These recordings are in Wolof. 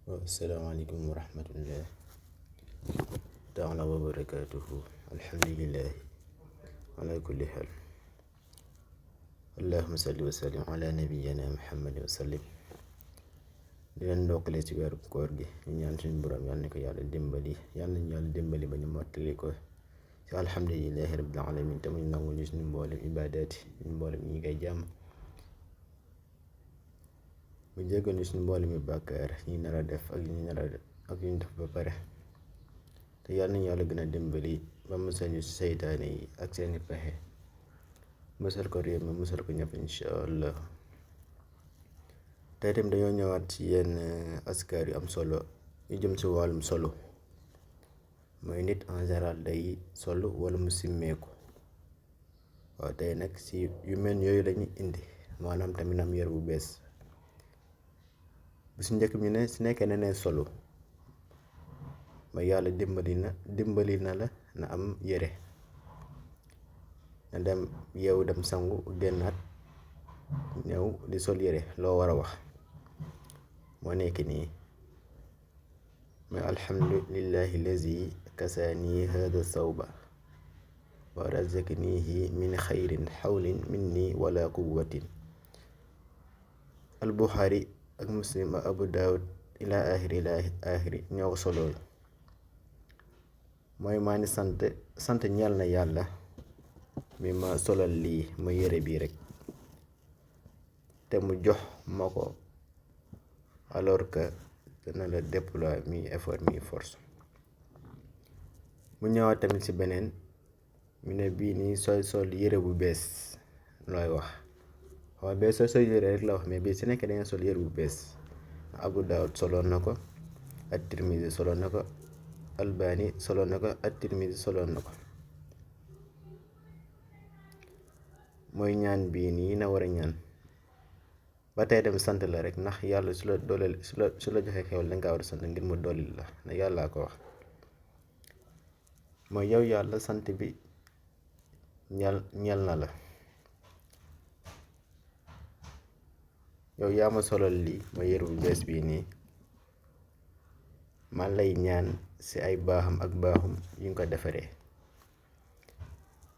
السلام عليكم ورحمة الله تعالى وبركاته. الحمد لله على كل حال. اللهم صل وسلم على نبينا محمد وسلم. di leen ndokkale ci weeru koor gi ñu ñaan suñu borom yàlla na ko yàlla dimbali ba ñu mottali ko ci alhamdulillahi rabbil alamin te muy nangu ñu suñu mboolem ibaadaat yi mboolem ñi koy jàmm mu jéggal ñu suñu mboolem bàkkaar ñi nar a def ak ñu nar a ak ñu def ba pare te yàlla nañu yàlla gën a dimbali ba musal ñu ci seytaane yi ak seeni pexe musal ko réew mi musal ko ñëpp insha allah. tey tamit dañoo ñëwaat ci yenn askar yu am solo yu jëm ci wàllum solo mooy nit en général day solo wala mu simmeeku. waaw tey nag ci yu mel yooyu lañuy indi maanaam tamit am yar bu bees bu ci njëkk mi ne si nekkee ne solo ma yàlla dimbali na la na am yére na dem yeewu dem sangu génnaat ñëw di sol yére loo war a wax moo nekk nii mais alhamdulillahi lazi kasaani hada sawba wa razaqnihi min xayrin xawlin minni wala quwwatin. al buxaari ak muslim ak abu daawud ila axiri ñoo ko solool mooy maa ni sant ñeel na yàlla mi ma solal lii ma yére bii rek te mu jox ma ko alors que dana la déploie mi effort mi force. mu ñëwaat tamit ci beneen mu ne bii nii sooy sol yére bu bees looy wax waaw bee sooy sol yére rek la wax mais bii su nekkee danga sol yére bu bees abu daawud soloon na ko at-tirmisi soloon na ko albani soloon na ko at-tirmisi soloon na ko. mooy ñaan bii nii na war a ñaan ba tey dem sant la rek ndax yàlla su la dooleel su la joxee xewal danga kaa war a sant ngir mu dolli la na yàllaa ko wax mooy yow yàlla sant bi ñel na la yow yaa ma solal lii ma yër bu bees bii nii ma lay ñaan ci ay baaxam ak baaxum yu nga ko defaree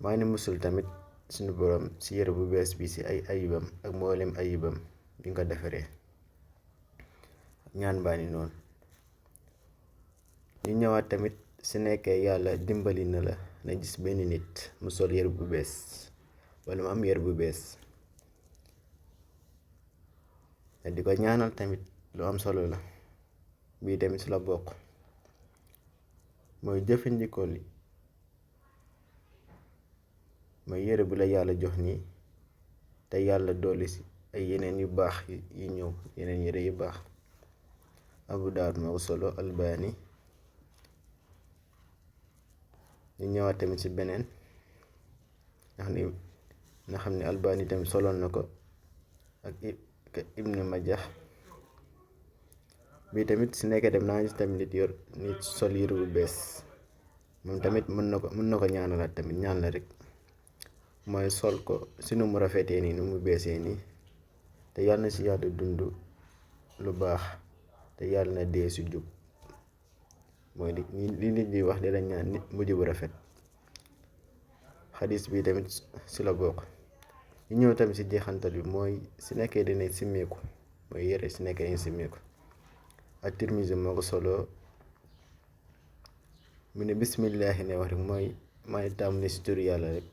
maa ni musul tamit suñu borom ci yër bu bees bi ci ay ayibam ak mboolem ayibam yu nga ko defaree ñaan baa ni noonu. ñu ñëwaat tamit su nekkee yàlla dimbali na la na gis benn nit mu sol yër bu bees wala mu am yër bu bees te di ko ñaanal tamit lu am solo la bii tamit su la bokk mooy jëfandikoo li mooy yére bu la yàlla jox nii te yàlla dolli ci ay yeneen yu baax yu ñëw yeneen yére yu baax. abu daawud moo ko solo albani. ñu ñëwaat tamit ci beneen nga xam ni albani tamit soloon na ko ak ibnu majah bii tamit si nekkee dem naa gis tamit nit sol yére bu bees moom tamit mën na ko ñaanalaat tamit ñaan la rek mooy sol ko si nu mu rafetee nii nu mu beesee nii te yàlla na si yàlla dund lu baax te yàlla na dee si jub mooy li nit ñi wax di la ñaan nit mujj bu rafet. xadis bi tamit si la bokk. ñu ñëw tamit si jeexantal bi mooy si nekkee dina simmeeku mooy yére si nekkee dina simmeeku at-Tirmisi moo ko solo mu ne bismillahi ne wax rek mooy maa ngi tàmm ne si turu yàlla rek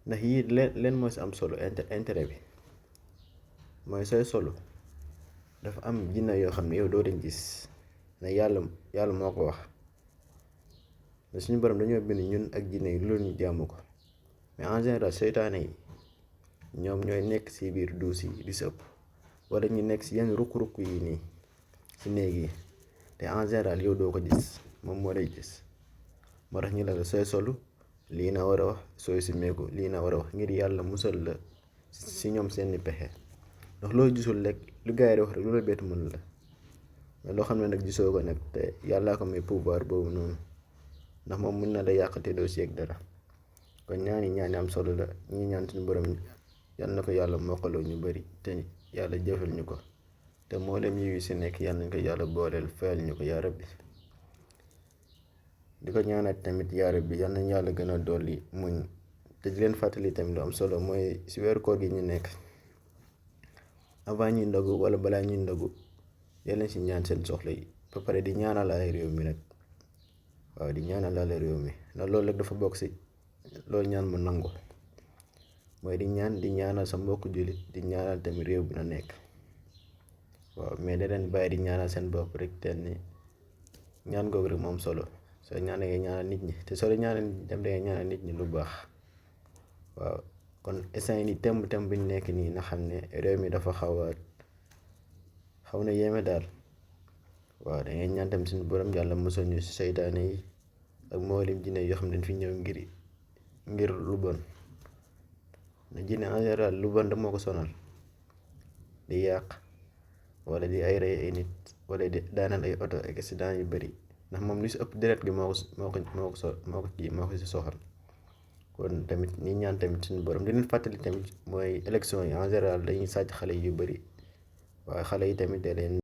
ndax yii leen moo si am solo intérêt bi mooy sooy solo dafa am jinne yoo xam ne yow doo leen gis ne yàlla moo ko wax ne suñu borom dañoo bind ñun ak jinne yi loolu ñu jàmm ko mais en général seytaane yi ñoom ñooy nekk ci biir duus yi di sëpp wala ñu nekk ci yenn rukk-rukk yi nii ci néeg yi te en général yow doo ko gis moom moo lay gis moo tax ñu la sooy solu lii na war a wax sooy simmeeku lii na war a wax ngir yàlla musal la ci ñoom seeni pexe ndax loo gisul rek lu gaay di wax rek lu la bett mën la mais loo xam ne nag gisoo ko nag te yàllaa ko may pouvoir boobu noonu ndax moom mën na la yàqate doo ci yëg dara kon ñaani am solo la ñi ñaan suñu borom yal na ko yàlla mokkaloo ñu bari te yàlla jëfal ñu ko te mboolem yi yu si nekk yàlla nañ ko yàlla booleel fayal ñu ko yaa rabbi. di ko ñaanal tamit yaa rabbi yàlla nañ yàlla gën a dolli muñ. te di leen fàttali tamit lu am solo mooy si weeru koor gi ñu nekk avant ñuy ndogu wala balaa ñuy ndogu yal nañ si ñaan seen soxla yi ba pare di ñaanalaale réew mi nag. waaw di ñaanalaale réew mi ndax loolu rek dafa bokk si loolu ñaan mu nangu mooy di ñaanal sa mbokk jullit di ñaanal tamit réew bi na nekk. waaw mais da leen bàyyi di ñaanal seen bopp rek te ni ñaan googu rek moom solo soo ñaanee nga ñaanal nit ñi te soo ñaanal nit ñi dem da nga ñaanal nit ñi lu baax. waaw kon instant yi nii temb bi ñu nekk nii na xam ne réew mi dafa xaw na yéeme daal. waaw da ngay ñaan tamit suñu borom yàlla musal ñu si seytaane yi ak mboolem jinne yoo xam ne dañ fi ñëw ngir lu bon. na jinne en général lu bon da moo ko sonal di yàq wala di ay rey ay nit wala di daanal ay oto accident yu bari ndax moom lu si ëpp deret gi moo ko si soxal. kon tamit ñi ñaan tamit suñu borom di leen fàttali tamit mooy élection yi en général dañuy sàcc xale yu bari waaye xale yi tamit da leen